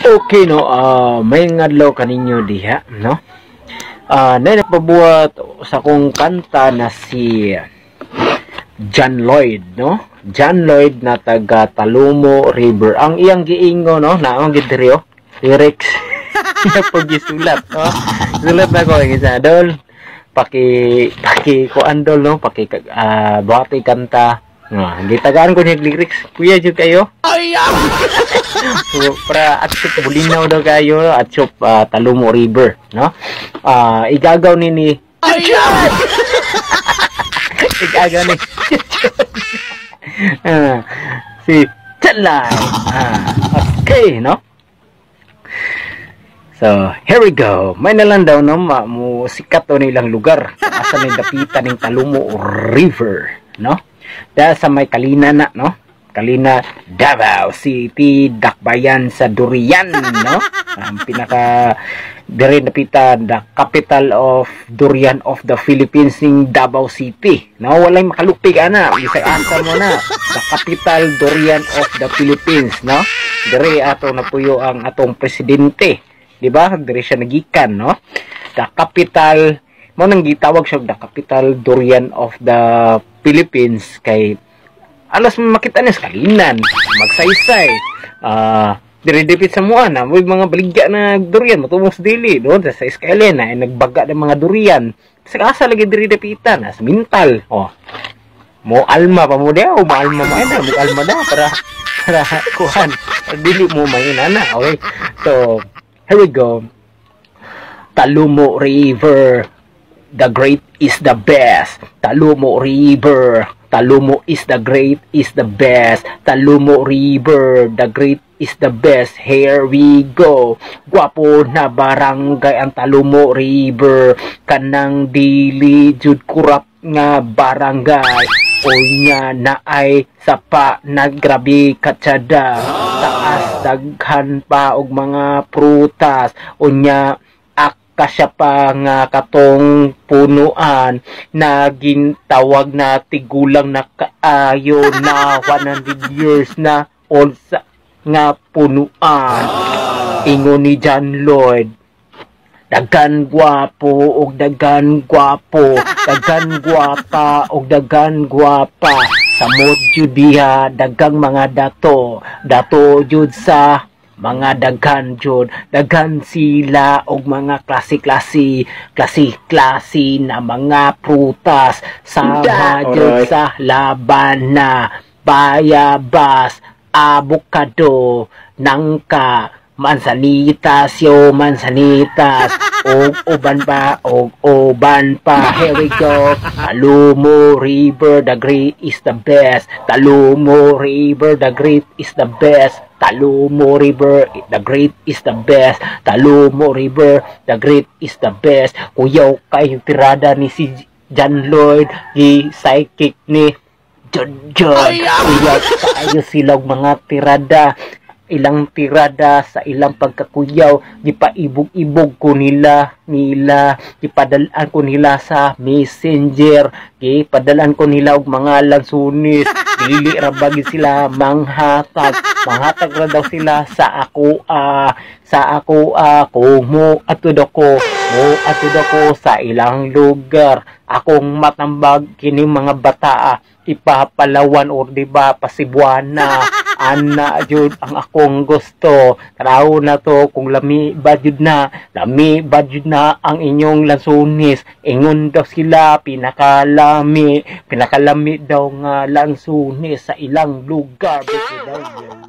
Okay, no, may ngadlaw kaninyo diha, no? Na nagpabuhat sa akong kanta na si John Lloyd, no? John Lloyd na taga Talumo River. Ang iyang giingo, no? Naong gid diri, oh. Lyrics. Pag gisulat, no? Sulat na ko isa dol. Paki paki kuan dol, no? Paki buhati kanta. Nga, gitagaan ko niya lyrics. Kuya jud kayo. So, para at bulinaw daw kayo at Talumo River, no? Igagaw ni igagaw ni si Chalay. Okay, no? So, here we go. May nalang daw, no, mo sikat to nilang lugar. Asa ni dapitan ng Talumo River, no? Dahil sa may Kalina na, no? Kalina, Davao City, Dakbayan sa Durian, no? Ang pinaka dire dapitan, the capital of durian of the Philippines ning Davao City. No, walay makalupig ana, bisag asa mo na. The capital durian of the Philippines, no? Dire ato napuyo ang atong presidente. Di ba? Dire siya nagikan, no? The capital mo nang gitawag siya the capital durian of the Philippines kay alas makita niya sa Kalinan, Magsaysay, dire dipit sa mua na may mga baligya na durian matubong sa dili doon sa Skyline na nagbaga ng mga durian. Sa asa lagi diri dapitan sa Mintal. Oh. Mo alma pa mo dia, o mo alma mo na, mo alma na para kuhan. Dili mo maina na, okay? So, here we go. Talumo River, the great is the best. Talumo River, Talumo is the great is the best. Talumo River, the great is the best. Here we go. Gwapo na barangay ang Talumo River. Kanang dili jud kurap nga barangay. Unya na ay sapa na grabe katsada. Taas daghan pa og mga prutas. Unya akasya pa nga katong punuan naging tawag na tigulang na kaayo na 100 years na old sa nga punuan. Ingon ni John Lloyd, daghan gwapo og daghan gwapo, daghan gwapa og daghan gwapa. Samot jud diha daghang mga dato, dato jud sa mga daghan jud, daghan sila og mga klase-klase, klase-klase na mga prutas. Sama jud sa laban na bayabas, abokado, nangka, mansanitas yo, mansanitas, og uban pa, og uban pa. Here we go. Talumo River, the great is the best. Talumo River, the great is the best. Talumo River, the great is the best. Talumo River, the great is the best. Kuyaw kay tirada ni si John Lloyd, gi psychic ni John John. Kuyaw kaayo sila og mga tirada, ilang tirada sa ilang pagkakuyaw, gipaibog-ibog ko nila, gipadalaan ko nila sa Messenger, gipadalaan ko nila og mga lansunis. Dili ra ba gid sila manghatag, manghatag ra daw sila sa ako kung mo ato daw ko, mo ato daw ko sa ilang lugar. Akong matambag kini mga bata, ipapalawan or di ba pasibuana ana jud ang akong gusto. Tanaw na to kung lami ba jud na, lami ba jud na ang inyong lansunis. Ingon daw sila pinakalami, pinakalami daw nga lansunis sa ilang lugar. Daw.